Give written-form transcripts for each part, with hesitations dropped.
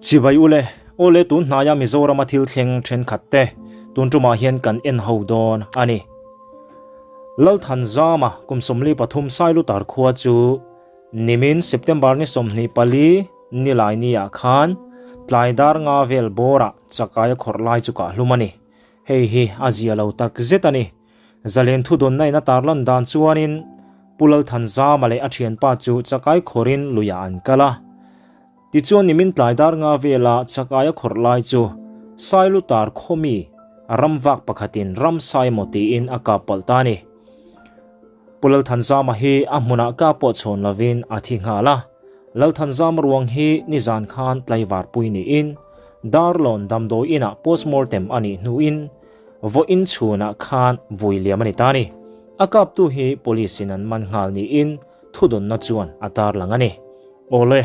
Chibai ule, awle tun hnaia Mizorama thil thleng thenkhat te tun tumah hian kan en ho dawn a ni. Lalthanzama kum 43 Sailutar khua chu nimin September ni 24 nilai niah khan tlai dar nga vel bawrah chakai a khawrh lai chu kah hlum a ni. Hei hi a zia lo tak zet a ni. Zalen thudawnna in a tarlan dan chuanin Pu Lalthanzama leh a thianpa chu chakai khawrin luiah an kal a. Tichuan nimin tlai dar nga vela chakai a khawrh lai chu Sailutar khawmi ramvak pakhatin ramsa emaw tiin a kap palh ta a ni. Pu Lalthanzama hi a hmunah ka pawh chhawn lovin a thi nghal a. Lalthanzama ruang hi nizan khan tlaivar pui niin Darlawn damdawi inah postmortem a nih hnuin Vawiin chhunah khan vui liam a ni ta a ni. A kaptu hi police in an man nghal niin thudawnna chuan a tarlang a ni. Awle,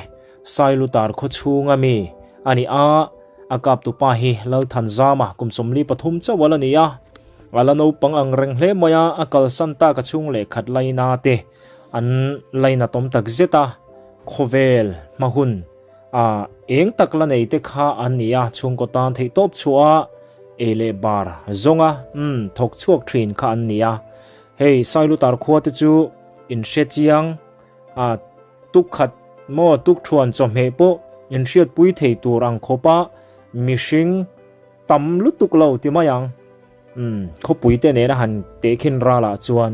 Sailutar khaw chhunga mi a ni a, a kaptu pa hi Lalthanzama kum 43 chauh a la ni a. A la naupang ang reng hle mai a, a kalsan tak a chhung leh khat laina te an lainatawm tak zet a, khawvel hma hun A eng tak la nei te kha an ni a, chhungkaw tan theih tawp chhuah a, ei leh bar zawnga umm thawk chhuak thin kha an ni a. Hei Sailutar khua te chu in hre chiang a, tukkhat maw tukthuan chawhmeh pawh in hriatpui thei tur ang khawpa mihring tam lutuk lo ti mai ang. Umm khawpui te nena han tehkhin ralah chuan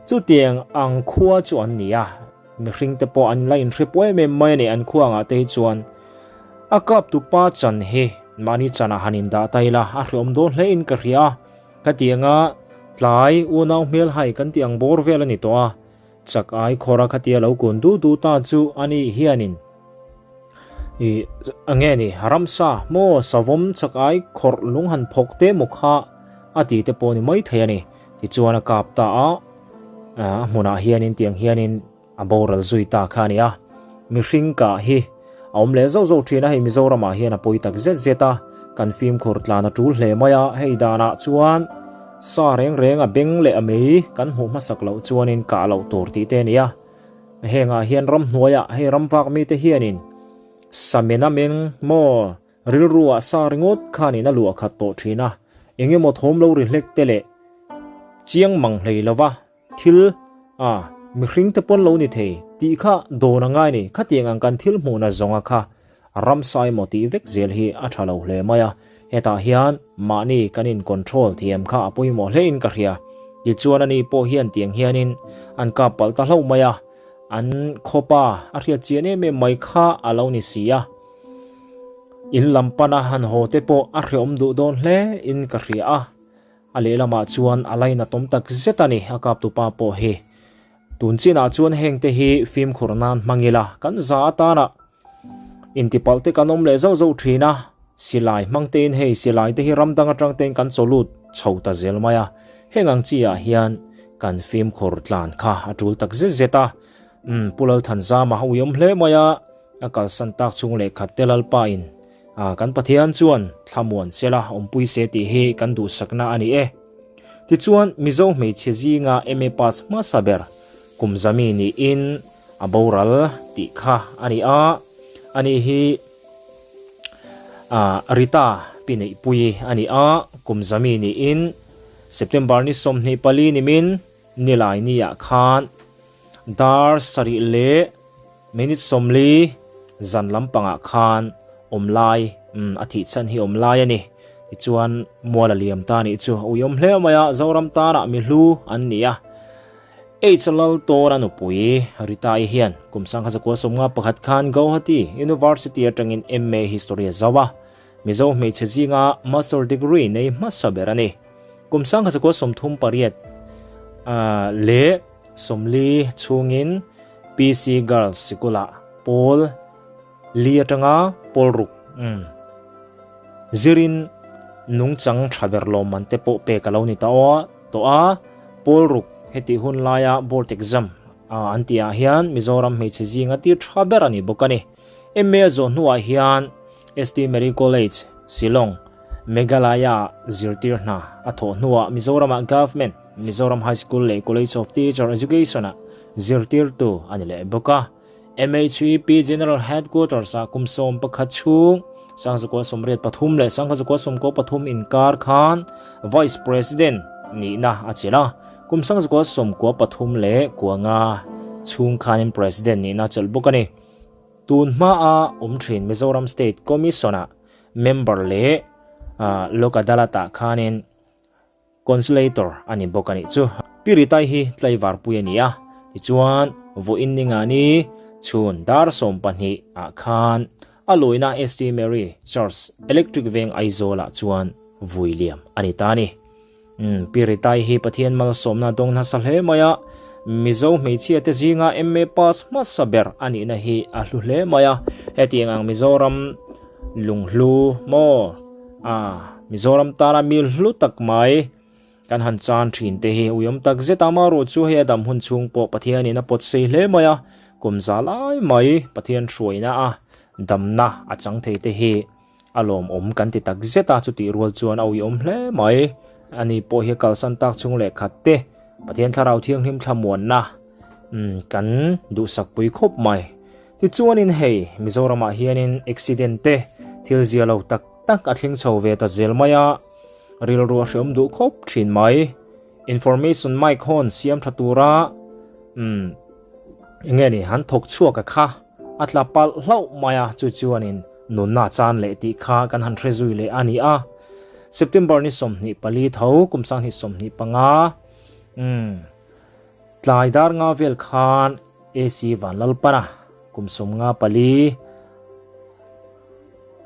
chutiang ang khua chu an ni a. Mihring te pawh an la inhre pawh em em mai a ni an khuangah te hi chuan a kap tu pa chan hi mahni chanah han indah ta ila a hreawm dawn hle in ka hria a, ka ti anga tlai unau hmel hai kan tih ang bawr vel a ni tawh a, chak ai khawr a khatia lo kun du du ta chu a ni hianin ih enge ni ramsa maw savawm chak ai khawrh lung han phawk te maw kha a ti te pawh ni mai thei a ni tichuan a kap ta a. A hmunah hianin tiang hianin a boral zui ta kha a ni a, mihring kah hi a awm leh zauh zauh thin a, hei Mizoramah hian a pawi tak zet zet a, kan fimkhur tlan a tul hle mai a, hei danah chuan sa reng reng a beng leh a mei kan hmuh hmasak loh chuanin kah loh tur tih te a ni a, hengah hian ramhnuaiah hei ramvak mite hianin sa men a meng maw Rilruah sa ringawt khanin a luah khat tawh thin a, eng emaw thawm lo ri hlek te leh chiang mang hlei lova thil a mihring te pawn lo ni thei tih kha dawn a ngai ni. Khatiang ang kan thil hmuhna zawnga kha ramsa emaw tih vek zel hi a tha lo hle mai a, hetah hian mahni kan in control thiam kha a pawimawh hle in ka hria. Tichuan ani pawh hian tiang hianin an kap palh ta hlauh mai a, an khawpa a hriat chian em em mai kha a lo ni si a. In lam pana han haw te pawh a hreawm duh dawn hle in ka hria a, a lehlamah chuan a lainatawm tak zet a ni a kaptupa pawh hi. Tun chinah chuan heng te hi fimkhur nan hmang ila kan za atana intipalh te kan awm leh zauh zauh thin a, silai hmang tein hei silai te hi ram dang atang tein kan chawlut chho ta zel mai a, heng ang chi ah hian kan fimkhur tlan kha a tul tak zet zet a, umm Pu Lalthanzama a uiawm hle mai a. A kalsan tak chung leh khat te Lalpa in a kan Pathian chuan thlamuan sela awmpui se tih hi kan duhsakna a ni e. Tichuan Mizo hmeichhe zinga MA pass hmasa ber kum zami niin a boral tih kha a ni a, ani hi a Rita pi neihpui a ni a, kum zami niin September ni 24 nimin nilai ni ah khan dar sarih leh Minute 40 zan lampangah khan awm lai, umm a thih chhan hi awm lai a ni. Tichuan mual a liam ta nih chu a uiawm hle mai a, Zoram tanah mi hlu an ni a. H Laltawna nupui Rita-i hian kum 1991 khan Gauhati University atangin MA History a zau a, Mizo hmeichhe zinga Master Degree nei hmasa ber a ni. Kum 1938 leh 40 chhungin PC Girls sikulah pawl li atanga pawl ruk zirin nungchang tha ber lawmman te pawh pek a lo ni ta tawh a, pawl ruk hetih hun laia board exam an tih ah hian Mizoram hmeichhe zinga tir tha ber a ni bawk a ni. MA a zawh hnuah hian ST Mary College, Shillong, Meghalaya zirtir hna a thawh hnuah Mizoramah Government Mizoram High School leh College of Teacher Education-ah zirtirtu a ni leh bawk a. MHEP General Headquarters-ah kum 11 chhung 1983 leh 1993 inkar khan Vice President nihna a chelh a, kum 1993 leh kuanga chhung khanin President nihna a chelh bawk a ni. Tun hmaa awm thin Mizoram State Commission-a member leh Lok Adalat-ah khanin Consulator a ni bawk a nih chu. Pi Ritai hi tlaivarpui a ni a, tichuan vawiin ninga ni chhun dar 12 ah khan a lawina ST Mary Church Electric Veng Aizawl ah chuan vui liam a ni ta a ni. Umm Pi Ritai hi Pathian malsawmna dawng nasa hle mai a, Mizo hmeichhia te zinga MA pass hmasa ber a nihna hi a hlu hle mai a, hetiang ang Mizoram lunghlu maw a Mizoram tana mi hlu tak mai kan han chan thin te hi uiawm tak zet a, amaherawhchu hei a dam hun chhung pawh Pathianin a pawt sei hle mai a, kum za lai mai Pathian hruaina a damna a chang thei te hi a lawmawm kan ti tak zet a, chutih rual chuan a uiawm hle mai. Ani pawh hi a kalsan tak chhung leh khat te Pathian Thlarau Thianghlim thlamuanna kan duhsakpui khawp mai. Tichuanin hei Mizoramah hianin accident te thil zia lo tak tak a thleng chho ve ta zel mai a, rilru a hreawm duh khawp thin mai. Information mic hawn siam tha tura umm enge ni han thawk chhuak a kha a tla palh hlauh mai a, chu chuanin nunna chan leh tih kha kan han hre zui leh a ni a. September ni 24 tho kum 2025 umm tlai dar nga vel khan AC Vanlalpana kum 54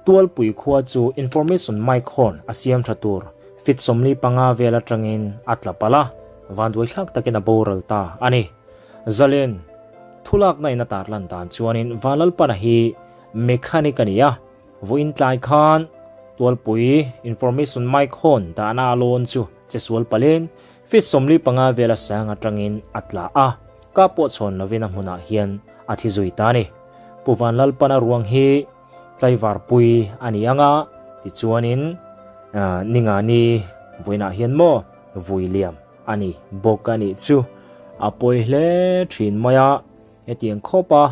Tualpui khua chu Information Mic Horn a siam tha tur feet 45 vel atangin a tla palh a, vanduaithlak takin a boral ta a ni. Zalen thulakna in a tarlan dan chuanin Vanlalpana hi mechanic a ni a, vawiin tlai khan Tualpui Information Mic Horn dahna a lawn chu che sual palhin feet 45 vela sang atangin a tla a, ka pawh chhawn lovin a hmunah hian a thi zui ta a ni. Pu Vanlalpana ruang hi tlaivarpui a ni ang a, tichuanin Ningani vawiinah hian maw vui liam a ni bawk a nih chu. A pawi hle thin mai a, hetiang khawpa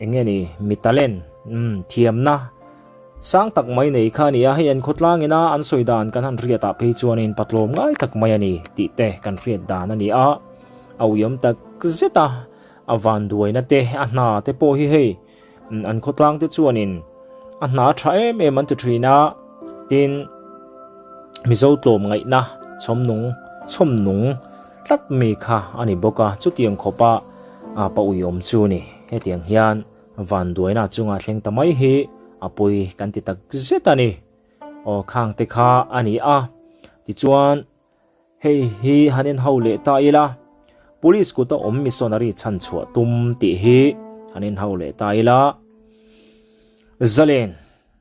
eng nge ni mi talent thiamna sang tak mai nei kha a ni a, hei an khawtlang ina an sawi dan kan han hriat ah phei chuanin patlawm ngai tak mai a ni tih te kan hriat dan a ni a, a uiawm tak zet a. A vanduaina te, a hna te pawh hi hei an khawtlang te chuanin a hna tha em em an ti thin a, tin Mizo tlawm ngaihna chhawmnung chhawmnung tlat mi kha a ni bawk a, chutiang khawpa pa uiawm chu ni. Hetiang hian vanduaina chunga thleng ta mai hi a pawi kan ti tak zet a ni. Aw khang te kha a ni a, tichuan. Hei hi han en ho leh ta ila, Police kuta awm missionary chhanchhuah tum tih hi han en ho leh ta ila. Zalen,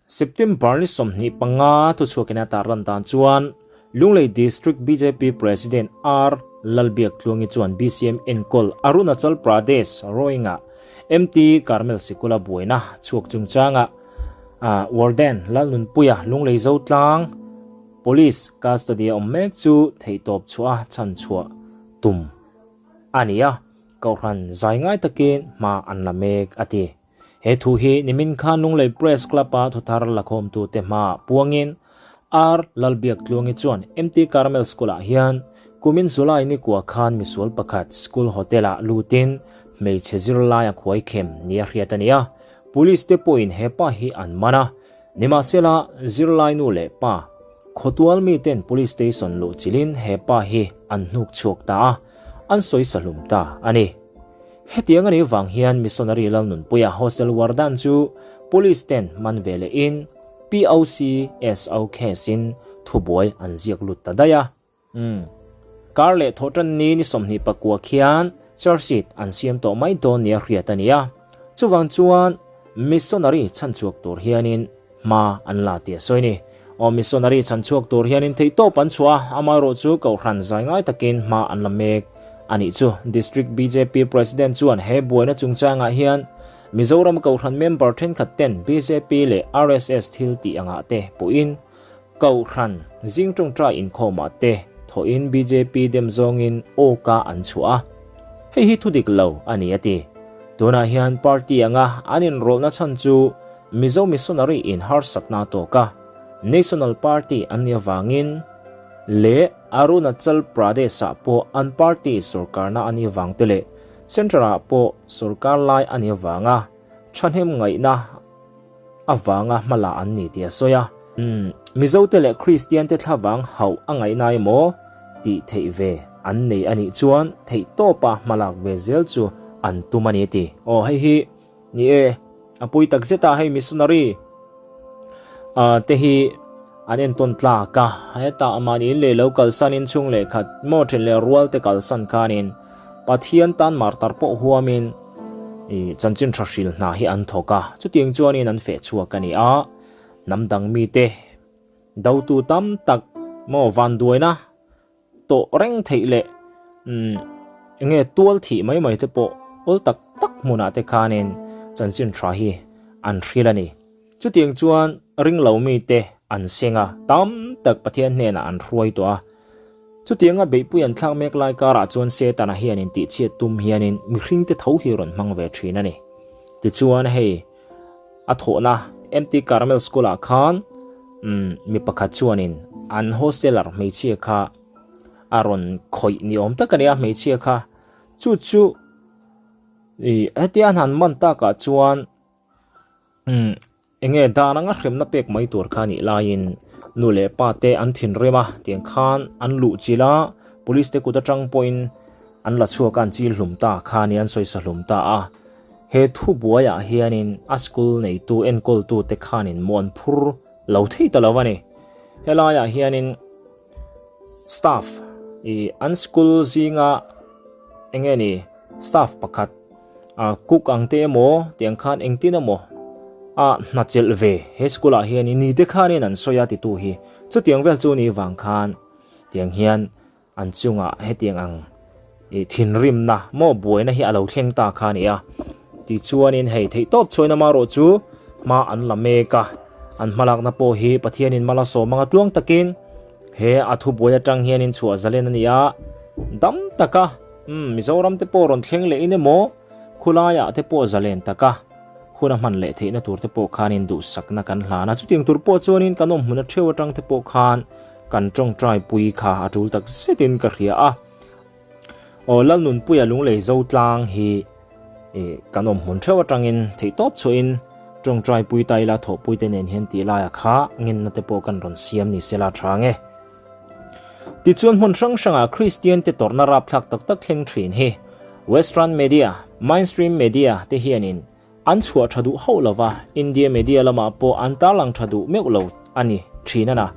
September ni 25 thuchhuakin a tarlan dan chuan Lunglei District bjp President R Lalbiaktluangi chuan BCM enkawl Arunachal Pradesh Roing-ah MT Carmel Sikula buaina chhuak chungchanga Warden Lalnunpuia Lunglei Zotlang Police custody a awm mek chu theihtawp chhuah a chhanchhuah tum a ni a, Kohhran zai ngai takin hma an la mek a ti. He thu hi nimin khan Lunglei Press Club-a thuthar lakhawmtute hmaah puangin R Lalbiaktluangi chuan MT Carmel School-ah hian kumin July nikua khan misual pakhat school hotel-ah lutin hmeichhe zirlai a khuaikhem nia hriat a ni a, Police te pawhin he pa hi an man a, Nimahsela, zirlai nu leh pa, khawtual miten Police Station luh chilhin he pa hi an hnuk chhuak ta a, an sawi sahlum ta a ni. Hetiang a nih vang hian Missionary Lalnunpuia Hostel Warden chu Police ten man ve lehin POCSO case in thubuai an ziak lut ta daih a. Umm. Kar leh thawhtan ni ni 29 khian charge sheet an siam tawh mai dawn nia hriat a ni a. Chuvang chuan missionary chhanchhuak tur hianin hma an la tih a sawi ni. Aw missionary chhanchhuak tur hianin theihtawp an chhuah a, amaherawh chu Kohhran zai ngai takin hma an la mek a nih chu. District bjp President chuan he buaina chungchangah hian Mizoram Kohhran member thenkhat ten bjp leh RSS thil tih angah te puhin Kohhran zing tawngtai inkhawmah te thawhin bjp dem zawngin aw ka an chhuah a, hei hi thudik lo a ni a ti. Tunah hian party anga an inrawlhna chhan chu Mizo missionary in harsatna a tawk a, National Party an nih avangin leh Arunachal Pradesh-ah pawh an party sorkarna a nih avang te leh Central-ah pawh sorkar lai a nih avanga thahnem ngaihna avanga hmala an ni tih a sawi a. Mizote leh Kristiante thlavang hauh a ngaihna emaw tih theih ve an nei a nih chuan theihtawpa hmalak ve zel chu an tum a ni a ti. Aw hei hi Ni e, a pui tak zet a, hei missionary te hi an entawn tlak a, hetah mahni in leh lo kalsanin chhung leh khat maw then leh rual te kalsan khanin Pathian tan martar pawh huamin i chanchin tha hril hna hi an thawk a, chutiang chuanin an feh chhuak a ni a, hnam dang mite dotu tam tak maw vanduaina tawh reng theih leh umm enge tual thih mai mai te pawh awl tak tak hmunah te khanin chanchin tha hi an hril a ni. Chutiang chuan ringlo mite an seng a, tam tak Pathian hnenah an hruai tawh a. Chutianga beihpui an thlak mek lai karah chuan Setana hianin tihchhiat tum hianin mihringte tho hi rawn hmang ve thin a ni. Tichuan hei A thawhna MT Carmel School ah khan mi pakhat chuanin an hosteler hmeichhia kha a rawn khawih ni awm tak a ni a hmeichhia kha chu chu ih hetia an han man takah chuan enge dan anga hremna pek mai tur kha a nih laiin nu leh pa te an thinrim a tiang khan an luh chilh a police te kut atang pawhin an la chhuak a an chil hlum ta kha a ni an sawisa hlum ta a. He thu buaiah hianin a school neitu enkawltute khanin muan phur lo thei ta lo a ni. Helaiah hianin staff ih an school zinga eng nge ni staff pakhat ah cook ang te emaw tiang khan engtin emaw a hna chelh ve he school ah hianin ni te khanin an sawi a titu hi chutiang vel chu ni vang khan tiang hian An chungah hetiang ang ih thinrimna maw buaina hi a lo thleng ta kha a ni a. Tichuanin hei theihtawp chhuain amarawh chu hma an la mek a, an hmalakna pawh hi Pathianin mal a sawm anga tluang takin he a thubuai atang hianin chhuah zalen a ni a, dam taka umm Mizoram te pawh rawn thleng leh in emaw khulaiah te pawh zalen taka hun a hman leh theihna tur te pawh khanin duhsakna kan hlan a, chutiang tur pawh chuanin kan awm hmun a theu atang te pawh khan Kan tawngtai pui kha a tul tak zetin ka hria a. Aw Lalnunpuia Lunglei zo tlang hi kan awm hmun theuh atangin theihtawp chhuahin tawngtai pui ta ila thawhpui te nen hian tih laia kha ngenna te pawh kan rawn siam ni sela tha nge. Tichuan hmun hrang hrangah Kristian te tawrhna rapthlak tak tak thleng thin hi Western media, mainstream media te hianin An chhuah tha duh hauh lo va, India media lamah pawh an tarlang tha duh meuh lo a ni thin a na.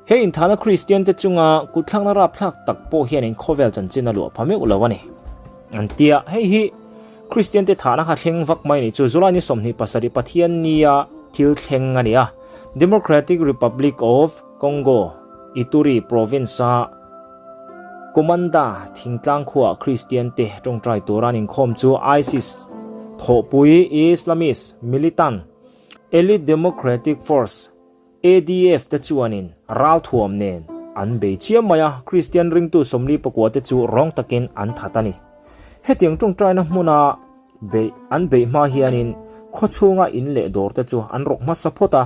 He inthahna Kristian te chunga kutthlakna rapthlak tak pawh hianin khawvel chanchin a luah pha meuh lo a ni. An ti a, hei hi Kristian te thahna kha thleng vak mai ni chu July ni 27 Pathian nia thil thleng a ni a, Democratic Republic of Congo, Ituri province-a Komanda thingtlang khuaah Kristian te tawngtai tura an inkhawm chu ISIS thawhpui Islamist militant Elite Democratic Force, ADF, te chuanin ralthuam nen an bei chiam mai a, Kristian ringtu 44 te chu rawng takin an that a ni. Hetiang tawngtaina hmuna beih an beih hma hianin khawchhunga in leh dawr te chu an rawk hmasa phawt a,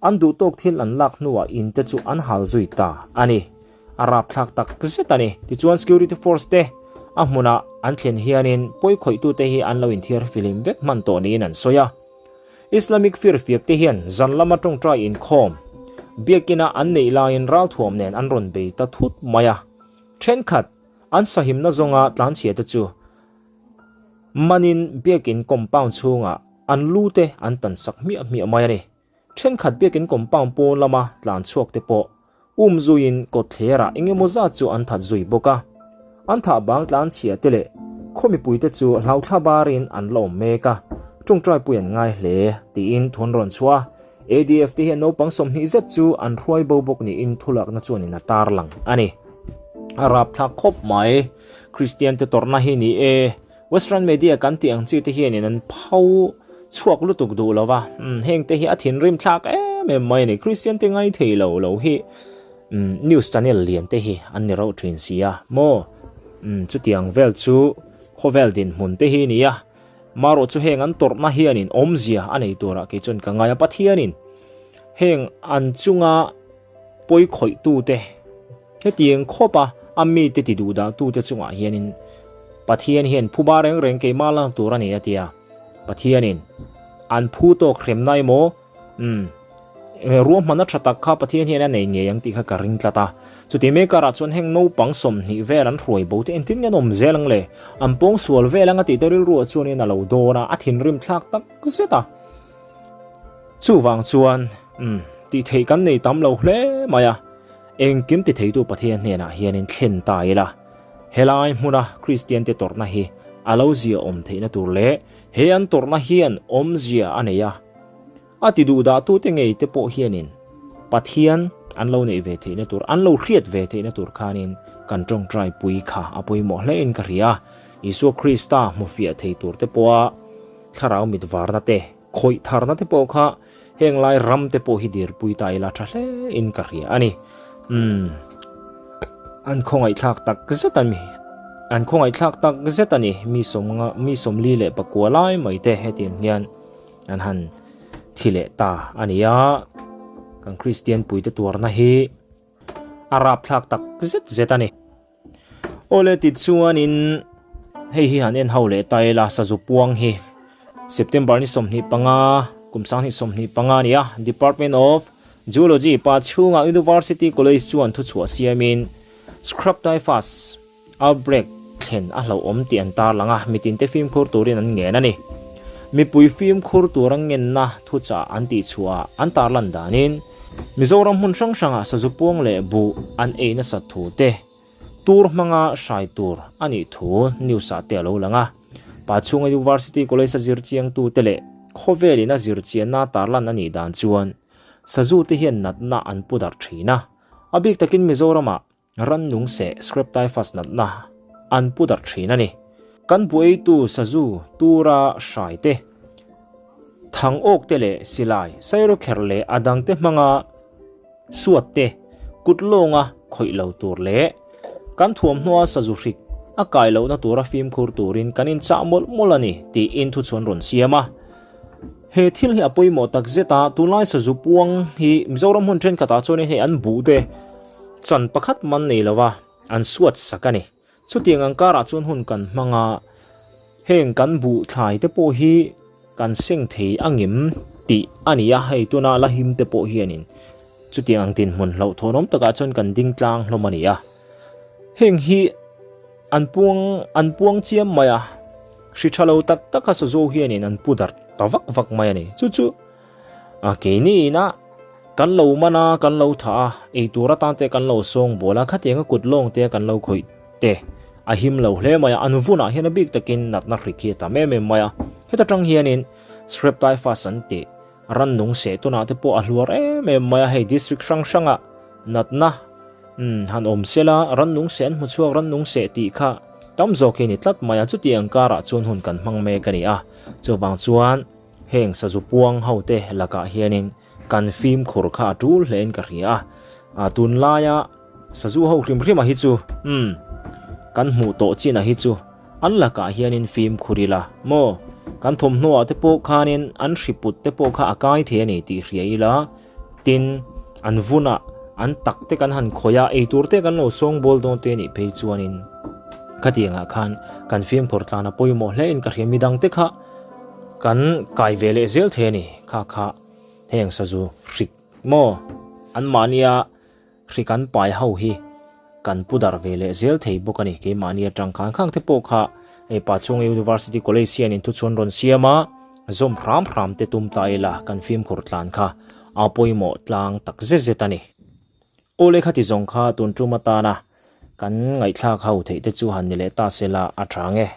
An duh tawk thil an lak hnuah in te chu an hal zui ta a ni. A rapthlak tak zet a ni. Tichuan security force te a hmunah an thlen hianin pawi khawihtute hi an lo inthiar filim vek hman tawh niin an sawi a. Islamic firfiak te hian zan lama tawngtai inkhawm biakina an neih laiin ralthuam nen an rawn bei ta thut mai a. Thenkhat an sahimna zawnga tlanchhia te chu manin biakin compound chhungah an lu te an tansak hmiah hmiah mai a ni. Thenkhat biakin compound pawn lama tlan chhuak te pawh um zuiin kawtthlerah eng emaw zat chu an that zui bawk a. An thah bang tlan chhia te leh khaw mipui te chu hlauthla barin an la awm mek a, tawngtai pui an ngai hle tiin thu an rawn chhuah a. ADF te hian naupang 20 zet chu an hruai bo bawk niin thulakna chuanin a tarlang a ni. A rapthlak khawp mai. Kristian te tawrhna hi ni e. Western media kan tih ang chi te hianin an pho chhuak lutuk duh lo va, umm heng te hi a thinrim thlak em em mai a ni. Christian te ngai thei lo lo hi umm news channel lian te hi an ni rauh thin si a maw? Umm chutiang vel chu khawvel dinhmun te hi a ni a. Marawh chu heng an tawrhna hianin awmzia a nei turah kei chuan ka ngai a, Pathianin heng an chunga pawi khawihtute hetiang khawpa a mite ti duhdahtute chungah hianin Pathian hian phuba reng reng keimah lang tur a ni a ti a, Pathianin an phu tawk hremna emaw umm ruahmanna tha tak kha Pathian hian a nei ngei ang tih kha ka ring tlat a. Chuti mai karah chuan heng naupang 20 vel an hruai bo te engtin nge an awm zel ang le? An pawng sual vel ang a tih te rilruah chuanin a lo dawn a, a thinrim thlak tak zet a. Chuvang chuan umm tih theih kan nei tam lo hle mai a, engkim ti theitu Pathian hnenah hianin thlen ta ila, helai hmuna Kristian te tawrhna hi a lo zia awm theihna tur leh he an tawrhna hian awmzia a nei a, a ti duhdahtute ngei te pawh hianin Pathian an lo neih ve theihna tur, an lo hriat ve theihna tur khanin kan tawngtai pui kha a pawimawh hlein ka hria. Isua Krista hmufiah thei tur te pawha thlarau mit varna te, khawih tharna te pawh kha heng lai ram te pawh hi dirpui ta ila tha hle in ka hria a ni. Umm an khawngaihthlak tak zet a mi an khawngaihthlak tak zet a ni mi sawmnga mi 49 lai mai te hetiang hian an han thi leh ta a ni a, kan Kristian puite tuarna hi a rapthlak tak zet zet a ni. Awle tichuanin hei hi han en ho leh ta ila sazu puang hi September ni 25 kum 2025 a ni a, Department of Zoology pa chhunga University College chuan thuchhuah siamin Scrub Typhus Outbreak thlen a hlauhawm tih an tarlang a, mitinte fimkhur turin an ngen a ni. Mipui fimkhur tura ngenna thuchah an tihchhuah an tarlan danin, Mizoram hmun hrang hrangah sazu puang leh buh an ei nasat thu te, tur hmanga hrai tur a nih thu news-ah te a lo lang a. Pachhunga University College-a zirchiangtute leh khawvelin a zirchianna tarlan a nih dan chuan sazu te hian natna an pu darh thin a, a bik takin Mizoramah Rannung seh scrub typhus natna an pu darh thin a ni. Kan buaitu sazu tura hrai te, thang awk te leh silai, sairawkherh leh a dang te hmanga suat te, kut lawnga khawih lo tur leh kan thuamhnaw a sazu hrik a kai lohna tura fimkhur turin kan inchah mawlh mawlh a ni tiin thuchhuan rawn siam a. He thil hi a pawimawh tak zet a, tunlai sazu puang hi Mizoram hmun thenkhatah chuanin hei an buh te chan pakhat man nei lova an suat sak a ni. Chutiang ang karah chuan hun kan hmang a, heng kan buh thlai te pawh hi kan seng thei a ngem tih a ni a, hei tuna la him te pawh hianin chutiang ang dinhmun hlauhthawnawm takah chuan kan ding tlang hlawm a ni a. Heng hi an puang an puang chiam mai a, hri tha lo tak tak a sazu hianin an pu darh ta vak vak mai a ni. Chu chu a keini ina kan lo man a, kan lo thah a, eitur atan te kan lo sawng bawl a, khatiang a kut lawng te kan lo khawih te a him lo hle mai a, an vunah hian a bik takin natna hrik hi a tam em em mai a. Heta tang hianin Scrub typhus an tih Rannung seh tunah te pawh a hluar em em mai a, hei district hrang hrangah natna umm han awm sela rannung seh an hmu chhuak rannung seh tih kha tam zawk hi a ni tlat mai a, chutiang karah chuan hun kan hmang mek a ni a, chuvang chuan heng sazu puang ho te lakah hianin kan fimkhur kha a tul hlein ka hria a, ah tunlaia sazu ho hrim hrim a hi chu umm kan hmuh tawh chin a hi chu. An lakah hianin fimkhur ila maw? Kan thawmhnawah te pawh khanin an hriput te pawh kha a kai thei a ni tih hria ila, tin, an vunah an tak te kan han khawih a, eitur te kan lo sawngbawl dawn te nih phei chuanin khatiangah khan kan fimkhur tlan a pawimawh hle in ka hria, midang te kha kan kai ve leh zel thei a ni, kha kha heng sazu hrik maw anmahnia Hri kan pai ho hi kan pu darh ve leh zel thei bawk a ni. Keimahni atang khan khang te pawh kha hei Pachhunga University College hian in thuchhuan rawn siam a, zawm hram hram te tum ta ila kan fimkhur tlan kha a pawimawh tlang tak zet zet a ni. Aw lehkha ti zawng kha tun tum atana kan ngaihthlak ho theih te chu han ni leh ta sela a tha nge.